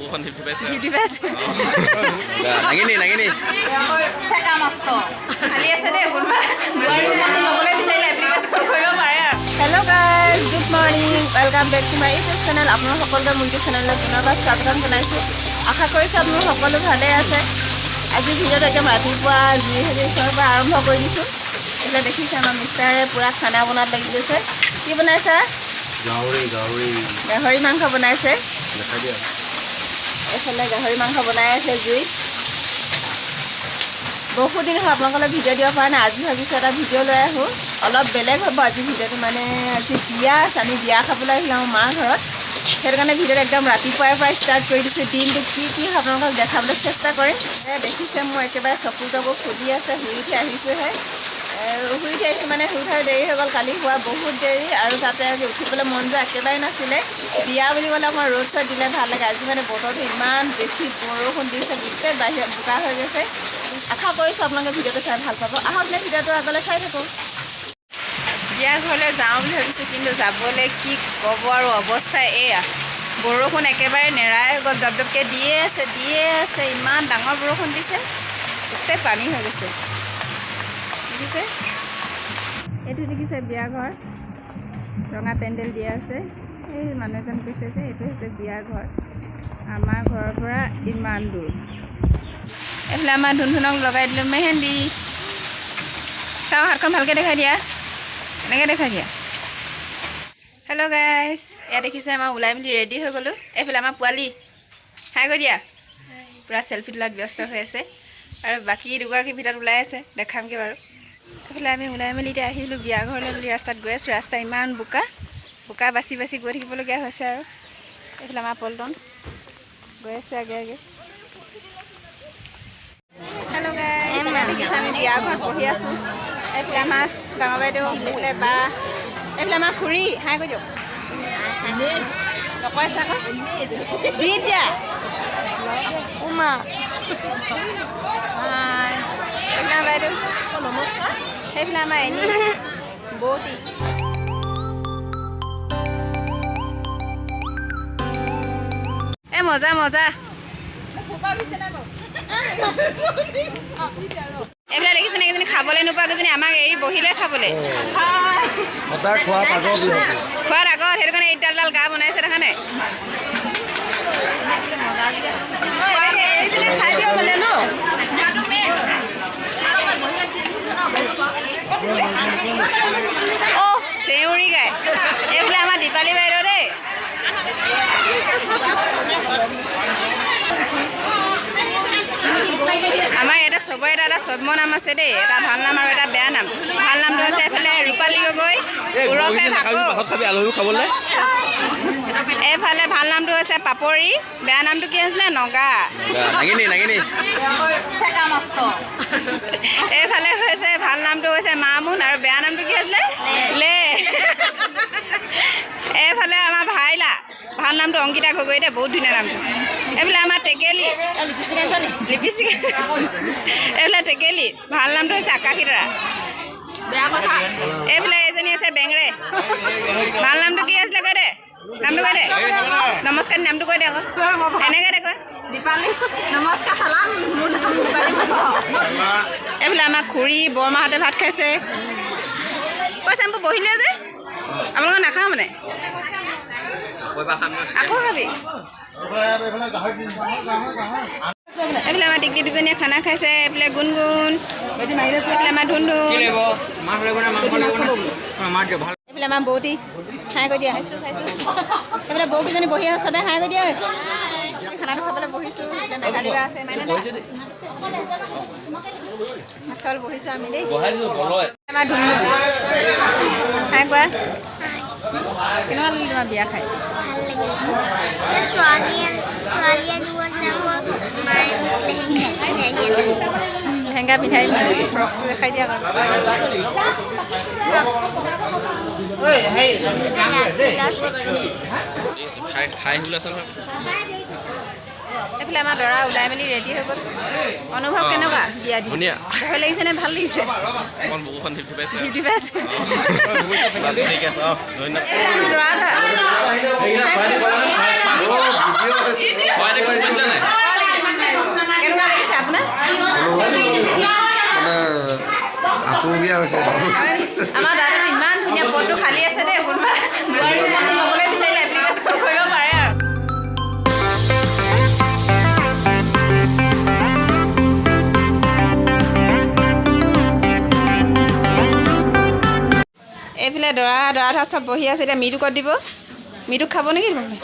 বুকুখন ঢিপঢিপাইছে। ঢিপঢিপাইছে। নাগিনী, নাগিনী। চেকা মস্ত খালী আছে দেই। কোনোবা বোৱাৰী মানুহ ল'বলৈ বিচাৰিলে এপ্লিকেশ্যন কৰিব পাৰে আৰু। Hello guys, good morning, welcome back to my YouTube channel. আপোনালোক সকলোকে মোৰ ইউটিউব চেনেললৈ পুনৰবাৰ স্বাগতম জনাইছোঁ। আশা কৰিছোঁ আপোনালোক সকলো ভালে আছে। আজি ভিডিঅ'টো একদম ৰাতিপুৱা জুই সেজি ওচৰৰ পৰা আৰম্ভ কৰি দিছোঁ। এইফালে দেখিছে, আমাৰ মিষ্টাৰে পূৰা খানা বনাত লাগি গৈছে। কি বনাইছা? গাহৰি, গাহৰি। গাহৰি মাংস বনাইছে। দেখাই দিয়া। এইফালে গাহৰি মাংস বনাই আছে জুইত। বহুত দিন হ'ল আপোনালোকলৈ ভিডিঅ' দিব পৰা নাই। আজি ভাবিছোঁ এটা ভিডিঅ' লৈ আহোঁ। অলপ বেলেগ হ'ব আজি ভিডিঅ'টো। মানে আজি বিয়া আছে, আমি বিয়া খাবলৈ আহিলোঁ আমাৰ মাৰ ঘৰত। সেইটো কাৰণে ভিডিঅ'টো একদম ৰাতিপুৱাই পৰাই ষ্টাৰ্ট কৰি দিছোঁ। দিনটো কি কি হয় আপোনালোকক দেখাবলৈ চেষ্টা কৰিম। দেখিছে, মোৰ একেবাৰে চকু তকু ফুলি আছে, শুই উঠি আহিছোঁহে। শুই উঠি আহিছোঁ মানে শুই উঠাৰ দেৰি হৈ গ'ল। কালি শোৱা বহুত দেৰি আৰু তাতে আজি উঠিবলৈ মন যোৱা একেবাৰে নাছিলে। বিয়া বুলি ক'লে অকণমান ৰ'দ চ'দ দিলে ভাল লাগে। আজি মানে বতৰটো ইমান বেছি বৰষুণ দিছে, গোটেই বাহিৰত বোকা হৈ গৈছে। আশা কৰিছোঁ আপোনালোকে ভিডিঅ'টো চাই ভাল পাব। আহক নে, ভিডিঅ'টো আগলৈ চাই থাকোঁ। বিয়া ঘৰলৈ যাওঁ বুলি ভাবিছোঁ, কিন্তু যাবলৈ কি ক'ব আৰু, অৱস্থা এয়া। বৰষুণ একেবাৰে নেৰাই হৈ গ'ল। দপদপকৈ দিয়ে আছে, দিয়ে আছে। ইমান ডাঙৰ বৰষুণ দিছে, গোটেই পানী হৈ গৈছে। দেখিছে, এইটো দেখিছে বিয়া ঘৰ, ৰঙা পেণ্ডেল দিয়া আছে। এই মানুহ এজন কৈছে যে এইটো হৈছে বিয়া ঘৰ। আমাৰ ঘৰৰ পৰা ইমান দূৰ। এইফালে আমাৰ ধুনধুনক লগাই দিলোঁ মেহেন্দি। চাওঁ, হাতখন ভালকৈ দেখাই দিয়া, এনেকৈ দেখাই দিয়া। হেল্ল' গাইজ, ইয়াত দেখিছে, আমাৰ ওলাই মেলি ৰেডি হৈ গ'লোঁ। এইফালে আমাৰ পোৱালি, হাই কৈ দিয়া। পূৰা চেলফি তোলাত ব্যস্ত হৈ আছে আৰু বাকী দুগৰাকীৰ ভিতৰত ওলাই আছে, দেখামগৈ বাৰু। এইফালে আমি ওলাই মেলি এতিয়া আহিলোঁ বিয়া ঘৰলৈ বুলি ৰাস্তাত গৈ আছোঁ। ৰাস্তা ইমান বোকা, বোকা বাচি বাচি গৈ থাকিবলগীয়া হৈছে। আৰু এইফালে আমাৰ পল্টন গৈ আছে আগে আগে। হেল্ল' গাইজ, দেখিছে, আমি বিয়া ঘৰত বহি আছোঁ। এইফালে আমাৰ ডাঙৰ বাইদেউ, এইফালে বা, এইফালে আমাৰ খুৰী। হাই কৈ দিয়ক। নকৈছে আকৌ বিদ্যা। উমা। হাই। এইফালে আমাৰ বাইদেউ, নমস্কাৰ। সেইফালে আমাৰ এনি বৌটি। এ মজা মজা। এইবিলাক দেখিছে নে, কেইজনী খাবলৈ নোপোৱা কেইজনী আমাক এৰি বহিলে খাবলৈ। সদায় খোৱা আগত। খোৱাৰ আগত, সেইটো কাৰণে এইডালডাল গা বনাইছে, দেখা নাই? এইবিলাক খাই দিওঁ মানে ন। অ' চেউৰী গাই। এইফালে আমাৰ দীপালী বাইদেউ দেই। আমাৰ ইয়াতে চবৰে এটা এটা ছদ্ম নাম আছে দেই, এটা ভাল নাম আৰু এটা বেয়া নাম। ভাল নামটো হৈছে এইফালে ৰূপালী গগৈ ওৰফে ভাকৌ। খাবি আলহী খাবলৈ। এইফালে ভাল নামটো হৈছে পাপৰি, বেয়া নামটো কি আছিলে? নগা। নাগিনী, নাগিনী। চেকা মস্ত। এইফালে হৈছে ভাল নামটো হৈছে মামুন আৰু বেয়া নামটো কি আছিলে? লে। এইফালে আমাৰ ভাইলা, ভাল নামটো অংকিতা গগৈ দেই, বহুত ধুনীয়া নামটো। এইফালে আমাৰ টেকেলি লিপিচিকা। এইফালে টেকেলি, ভাল নামটো হৈছে আকাশী তৰা। বেয়া কথা। এইফালে এজনী আছে বেংৰে, ভাল নামটো কি আছিলে? কৈ দে নামটো, কৈ দে। নমস্কাৰ, নামটো কৈ দে আকৌ, এনেকৈ দে কৈ। দীপালী, নমস্কাৰ, চালাম। মোৰ নাম দীপালী। এইফালে আমাৰ খুৰী বৰমাহঁতে ভাত খাইছে। কৈ চেম্পু বহিলে যে আপোনালোকে নাখাওঁ মানে আকৌ খাবি। এইফালে আমাৰ টিকলি দুজনীয়ে খানা খাইছে। এইফালে গুণগুণ, এইফালে আমাৰ ধুন ধুন, এইফালে আমাৰ বৌটি। হাই কৈ দিয়া। খাইছোঁ খাইছোঁ। এইফালে বৌকেইজনী বহি আছে, চবে হাই কৈ দিয়া। খানাটো খাবলৈ বহিছোঁ। এইফালে মেঘালী বা আছে, মাইনা দা। ভাত খাবলৈ বহিছোঁ আমি দেই। আমাৰ ধুন, হাই কোৱা। কেনেকুৱা লাগিল তোমাৰ বিয়া খাই? ভাল লাগিল। ছোৱালী ছোৱালী আনিব যাব, মায়ে মোক লেহেংগা পিন্ধাই দিয়া নাই। লেহেংগা পিন্ধাই দিম, ফ্ৰকটো দেখাই দিয়া আকৌ। খাই খাই আহিবলৈ আছে নহয়। এইফালে আমাৰ দৰা ওলাই মেলি ৰেডি হৈ গ'ল। অনুভৱ কেনেকুৱা বিয়া দি? ধুনীয়া। ভয় লাগিছে নে ভাল লাগিছে? অকণ বুকুখন ঢিপঢিপাইছে। ঢিপঢিপাইছে। ঠিক আছে, অঁ, ধন্যবাদ। দৰা ধৰা। কেনেকুৱা লাগিছে আপোনাৰ? মানে আপুৰুগীয়া হৈছে। আমাৰ দাদাটো ইমান ধুনীয়া পদটো খালী আছে দেই, কোনোবা বোৱাৰী ল'বলৈ বিচাৰিলে এপ্লিকেশ্যন কৰিব পাৰে আৰু। এইফালে দৰা দৰা ধৰা চব বহি আছে। এতিয়া মৃদু ক'ত দিব? মৃদুক খাব নেকি তোমালোকে?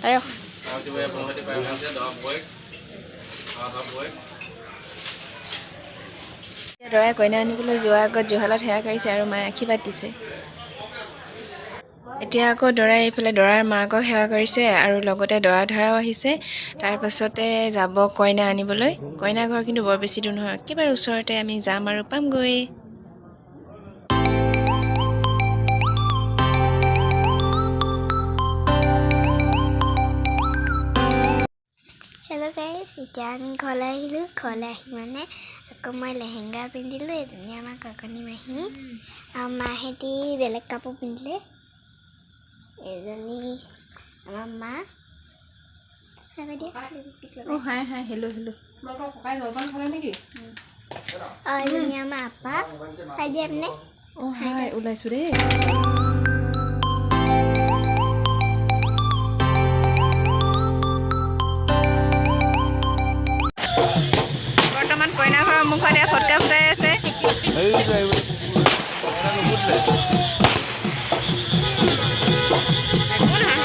আয়ক। দৰাই কইনা আনিবলৈ যোৱাৰ আগত জুহালত সেৱা কৰিছে আৰু মায়ে আশীৰ্বাদ দিছে। এতিয়া আকৌ দৰাই এইফালে দৰাৰ মাকক সেৱা কৰিছে আৰু লগতে দৰা ধৰাও আহিছে। তাৰপাছতে যাব কইনা আনিবলৈ। কইনা ঘৰ কিন্তু বৰ বেছি দূৰ নহয়, একেবাৰে ওচৰতে। আমি যাম আৰু পামগৈ। হেল্ল' গাইজ, এতিয়া আমি ঘৰলৈ আহিলোঁ। ঘৰলৈ আহি মানে আকৌ মই লেহেংগা পিন্ধিলোঁ। এজনী আমাৰ কাকনি মাহী আৰু মাহেঁতি বেলেগ কাপোৰ পিন্ধিলে। এজনী আমাৰ মা। হাই কৈ দিয়া, লিপষ্টিক লগাই। অঁ, হাই হাই, হেল্ল' হেল্ল'। আৰু এজনী আমাৰ আপা। চাই দিয়া মানে। অঁ, হাই, ওলাইছোঁ দেই। বৰ্তমান কইনা ঘৰৰ মুখত এয়া ফটকা ফুটাই আছে। একো নহয়।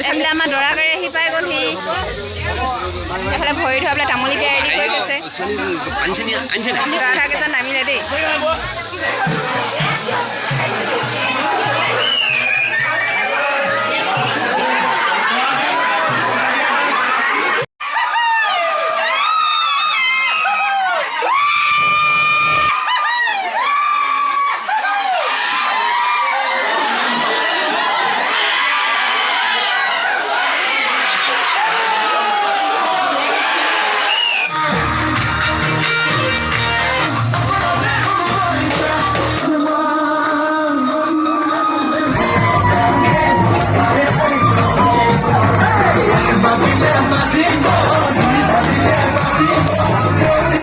এইফালে আমাৰ দৰা গাড়ী আহি পাই গ'লহি। এইফালে ভৰি ধোৱা পেলাই তামোল বিয়া ৰেডি কৰি থৈছে। দৰা কেইজন নামিলে দেই।